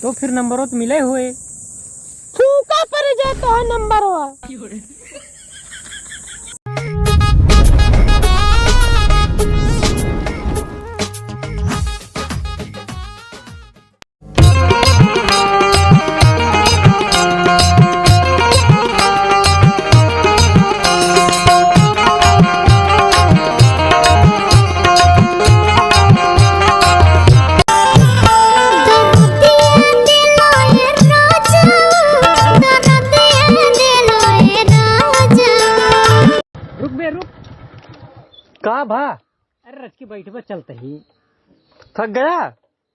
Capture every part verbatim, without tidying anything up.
तो फिर नंबरवा तो मिले हुए। थूका परे जाए तो है नंबरवा। रुक बे, रुक। का भा? अरे रचकी बैठबा, चलत ही। थक गया?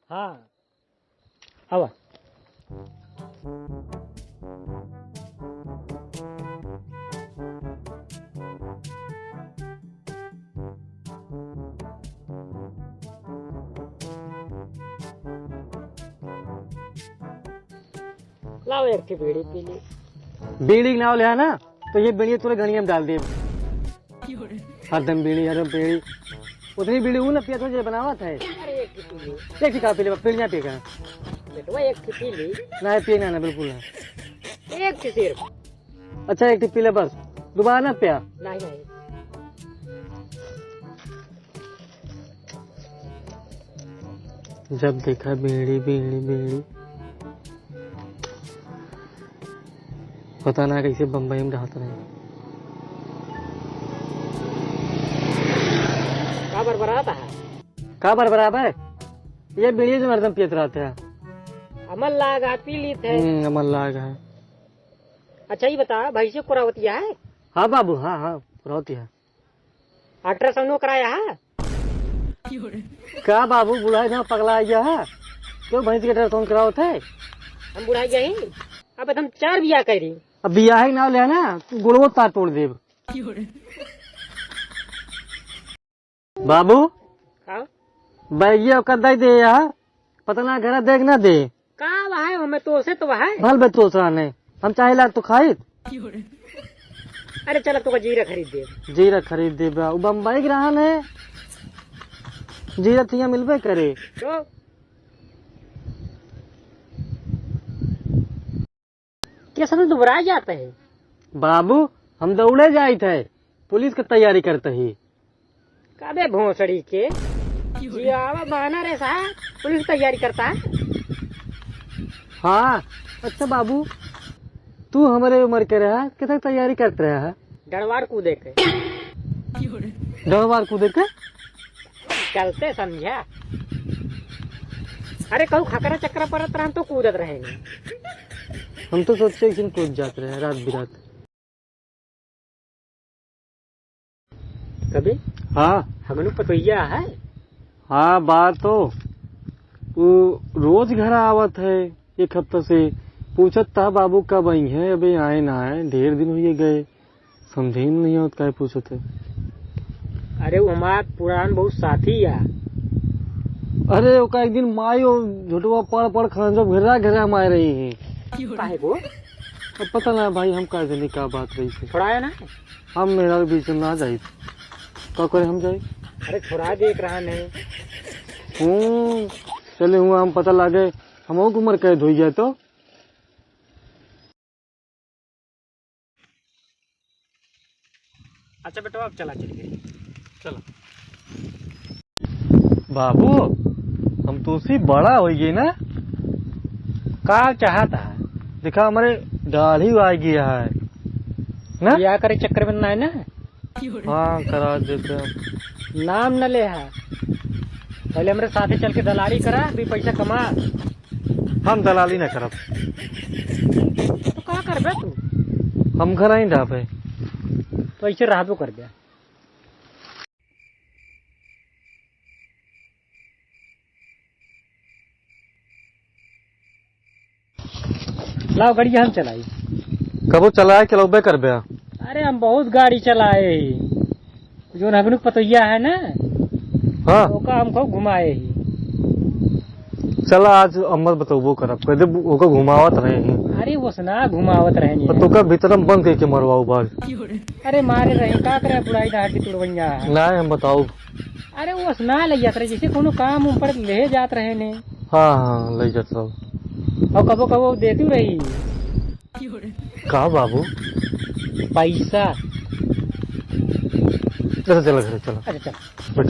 हाँ। आवा। लाओ एक ठे बीड़ी पी ली। बीड़ी के नाव लिहा ना, तो ये बीड़ी तोरे गणिया में डाल दे। हरदम बीड़ी, हरदम बीड़ी। उतनी बीड़ी ऊ ना पियत हो जे बनावत है। अरे एक ठे पी ली। एक ठे का पी ले, बीड़िया पिए का? बेटवा एक ठे पी ली। ना, पिए ना, ना, बिल्कुल ना। एक ठे सिर्फ। अच्छा, एक ठे पी ले बस, दोबारा ना पिया। नहीं, नहीं। जब देखा बीड़ी, बीड़ी, बीड़ी। पता ना कैसे बम्बई में रहत रहे। का बरबरात है? का बरबरात है? ये बीड़ी जो हरदम पियत रहत है। अमल लाग है, पी लीत है। हम्म, अमल लाग है। अच्छा, ये बता, भैंसे कुरावतिया है? हाँ बाबू, हाँ, हाँ, कुरावतिया है। अल्ट्रासाउंड कराया है? का बाबू, बुढ़ाई ना पगला गया है? क्यों भैंस के अल्ट्रासाउंड करावत है? हम बुढ़ाई गए ही। अब हम चार बियाह करी। अब बियाह के नाव ले ना, तू गोड़वो तार तोड़ देब। बाबू, हाँ? बैगिया ओकर दे दे यार, पता ना घरा देख ना दे। का वहाय, हमें तो से तो वहाय। भल बे तो साने, हम चाहे लाग तो खाइत। अरे चल, अब तो का जीरा खरीद दे। जीरा खरीद दे बा, उ बम्बई के रहन है, जीरा तो यहाँ मिलबे करे। तो कैसे दुबरा जात है? बाबू, हम दौड़े जाइत है, पुलिस के तैयारी करत ही। काबे भोसड़ी के? जियावा बानर है साहब, पुलिस तैयारी करता है। हाँ, अच्छा बाबू, तू हमरे उम्र के रहा, कितना तैयारी करत रहा है? डड़वार कूदे के। डड़वार कूदे के? चलते समझा। अरे, कहूँ खकरा चक्कर परत रहन तो कूदत रहेंगे। हम तो सोचे एक दिन कूद जात रहे रात बिरात। कभी? हाँ। हगनू पतोहिया है? हाँ, बात तो वो रोज घर आवत है, एक हफ्ता से पूछत था बाबू कब आई है, अबे आए ना आए, ढेर दिन हुए गए। समझे ही नहीं आवत, काहे पूछत है? अरे, वो हमार पुरान बहुत साथी या। अरे, ओका एक दिन माई वो झोटवा पड़ पड़ खान जब घेरा घेरा मार रही है। काहे को? अब पता ना भाई, हम का जानी का बात रही थी। छोड़ाया ना? हम मेरा बीच में ना जाई। का करे हम जाई? अरे, छोड़ा दे एक रहा नहीं। हूँ, चले हुआ हम पता लागे, हम उम्र कैद हो जाए तो। अच्छा बेटवा, अब चला, चल गए। चलो। बाबू, हम तो उसी बड़ा हो गए ना। का चाहता है? देखा, हमारे दाढ़ी आ गया है ना? ब्याह करे चक्कर में ना है ना? हाँ, करा देते हैं। नाम न ले है। पहले हमरे साथे चल के दलाली करा, भी पैसा कमा। हम दलाली ना करब। तो का करबे तू? हम घर ही रहबे। तो ऐसे रहबो करबे। लाओ, गाड़ी हम चलाई। कबो चलाए के लौबे करबे? अरे, हम बहुत गाड़ी चलाए ही। जोन हगनुक पतोहिया है ना, हाँ। ओका हमको घुमाए ही। चला, आज अम्मर बतौबो करब, कह दे ओका घुमावत रहे ही। अरे, ओसना घुमावत रहे ही। तो का भीतर में बंद करके मरवाओ बाज। अरे, मारे रहे, का करे, बुढ़ाई डहार की तुड़वैया है। नहीं, हम बताओ। अरे, ओसना ले जात रहे, जैसे कोनो काम उम पर ले जात रहे ने। हाँ, हाँ, ले जात रहो। और कबो कबो देतू रही। का बाबू? पैसा। चलो, चलो घरे, चलो। अच्छा, चलो। बैठ।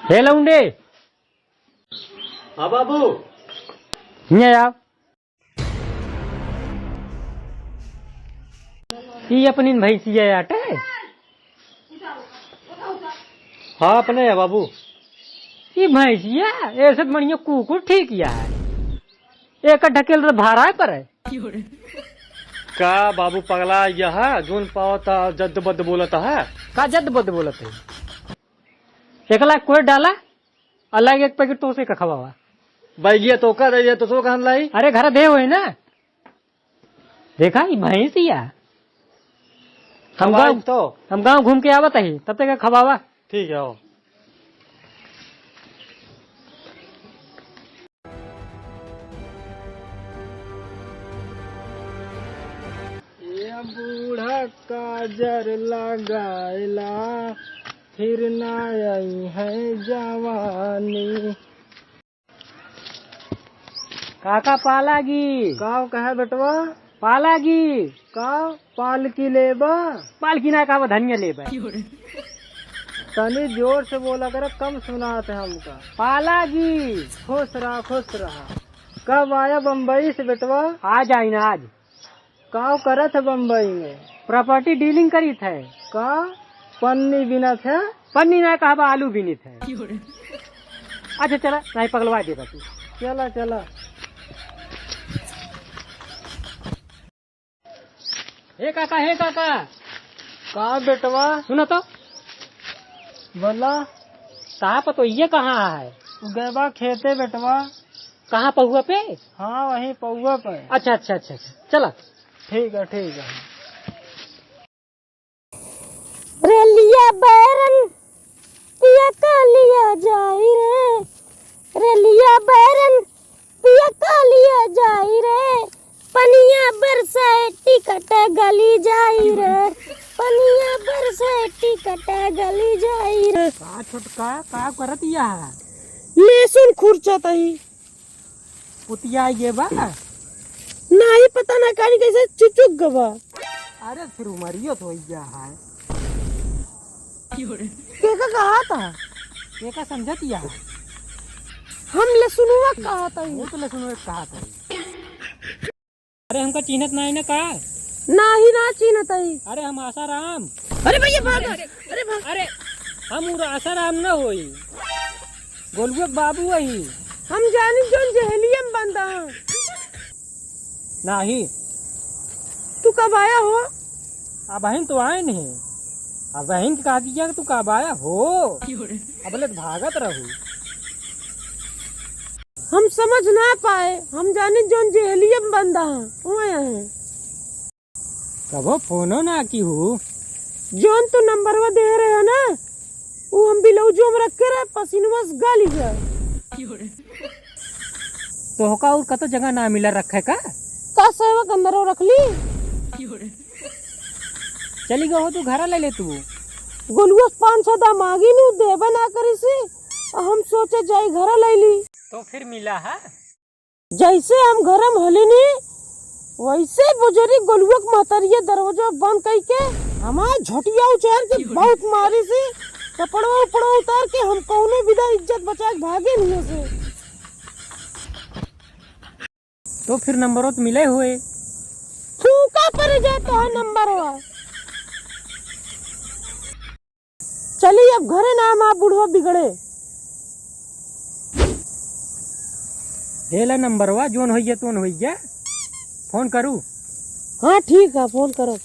हे लौंडे। हाँ बाबू। हियाँ आओ। ई अपनी भैंसिया आटे? हाँ, अपने है बाबू। ई भैंसिया, ऐसे बढ़िया कुकुर ठीक या है। एक ढकेल तो भारा पर है। का बाबू पगला यह, जोन पावत जद्द बद्द बोलत है। का जद्द बद्द बोलत है? एकला कोई डाला, अलग एक पैकेट तो उसे का खवावा। बैगिया तो का दे, तो सो कहन लाई। अरे घर दे होई ना। देखा, ई भैंस ही है। हम खवाई गाँव, तो। हम गाँव घूम के आवत ही, तब तक खवावा। ठीक है, आओ। ए बूढ़ा काजर लगाएला, फिर ना आई है जवानी। काका पालागी। का कहे बेटवा? पालागी। का पालकी लेबा? पालकी ना कहबा, धनिया लेबा। तनी जोर से बोला कर, कम सुनात है हमका। पालागी। खुश रहा, खुश रहा। कब आया बम्बई से बेटवा? आज आई ना आज। का करत है बम्बई में? Property dealing करीत है। का पन्नी बिनत है? पन्नी ना कहबा, आलू बिनित है। अच्छा चला, नहीं पगलवा देबा तू। चला, चला। हे काका, हे काका। का बेटवा? सुनो तो। बोला। कहाँ पर तो ये कहाँ है? गए बा खेते बेटवा। कहाँ, पहुआ पे? हाँ, वहीं पहुआ पे। अच्छा, अच्छा, अच्छा, अच्छा। चला। ठीक है, ठीक है। रेलिया बैरन पिया कालिया जाई रे, रेलिया बैरन पिया कालिया जाई रे, पनिया बरसे टिकट गली जाई रे, पनिया बरसे टिकट गली जाई रे। का छोटका, का करत या? लहसुन खुरचत हई। पुतिया ये बा? नाही, पता ना कानी कैसे चुचुक गवा। अरे फिर उमरियो तो होइया है। केका कहा था? केका समझत या? हम लसुनुआ कहा था। वो तो लसुनुआ कहा था। अरे हमका चिन्हत नाही ना का? नाही ना चिन्हत हई। अरे हम आसाराम। अरे भैया भाग। अरे भाग। अरे हम उर आसाराम ना होई। गोलुआ के बाबू वही। हम जानी जोन जेहलिया में बंदा। नाही। तू कब आया हो? अबहिन तो आए नहीं। अबहिन के कहा दिया कि तू कब आया हो? अबले तो भागत रहू। हम समझ ना पाए, हम जानी जोन जेहलिया में बंदा है, वो आया है। कबो फोनो ना की हूँ। जौन तू नंबरवा दे रहे हो ना, वो हम ब्लाउजो में रख के रहे, पसीनवा से गली गए। तोहका और कतो जगह ना मिला रखे का? का सेवक अंदर रख ली? चली गए हो तू, घरा ले ले तू। गोलुआ पाँच सौ दा मांगी नु, देबे ना करी सी। हम सोचे जाई घरा ले ली। तो फिर मिला है? जैसे हम घर में हलिनी, वैसे बुजुर्ग गोलुआ के महतरिया दरवाजा बंद कइके हमार झटिया उछार के बहुत मारी सी, कपड़वा उपड़वा उतार के हम कौनो विधा इज्जत बचा के भागे नहीं से। तो फिर नंबरवा तो मिले हुए। फूका पर जाता है नंबरवा। चली अब घरे ना, हम आप बुढ़वा बिगड़े। हेला नंबरवा, जोन होइया तोन होइया, फोन करू। हाँ ठीक है, फोन करो।